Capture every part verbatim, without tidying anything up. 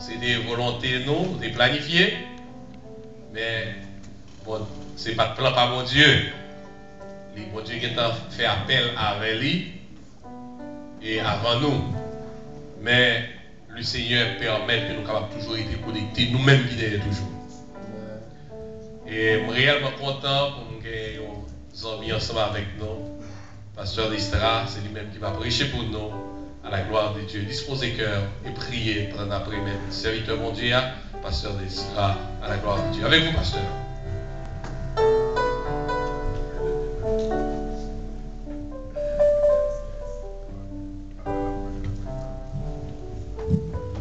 Se te volonte nou, nou te planifye, men bon, se pa t plan pa Bondye. Li, Bondye gentan fè apèl avè li e avan nou. Men Lesenyè pèmèt ke nou kapab toujou rete konekte, nou menm ki dèyè toujou. E m reyèlman kontan pou m gen yon zanmi ansanm avèk nou, Pastè Lestra, se li menm ki va preche pou nou. À la gloire de Dieu. Dispoze kè e priye pandan n ap remèt sèvitè Bondye a, Pastè Lestra, à la gloire de Dieu. Avec vous, pasteur.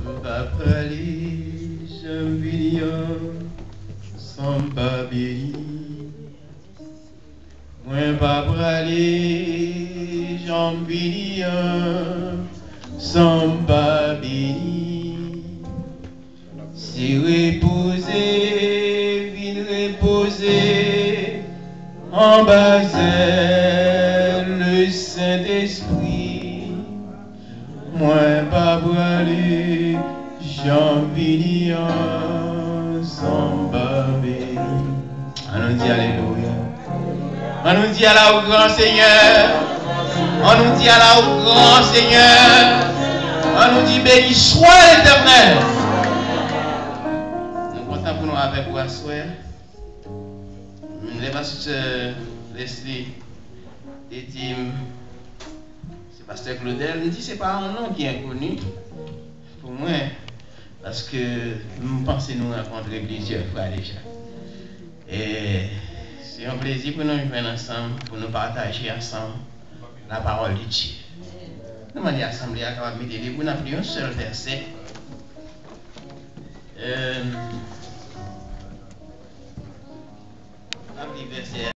M pa prale jan m vini an san m pa beni. Mwen pa prale jan m vini an san m pa beni. Se repoze, vin repoze anba zèl Lesentespri. Mwen pa prale jan m vini an san m pa beni. Ann nou di alelouya. Ann nou di ala ou gran, Senyè. Ann nou di ala ou gran, Senyè. Ann nou di beni swa Letènèl. Nou kontan pou nou avèk ou aswè. Lè pastè Leslie te di m, se pastè Claudel, m di se pa yon non ki enkoni pou mwen, paske m panse nou rankontre plizyè fwa deja. E se yon plezi pou nou jwenn ansanm, pou nou pataje ansanm la parole de Dieu. Nou mande asanble a kapab mete debou, n ap li yon sèl vèsè. E, n ap li vèsè a.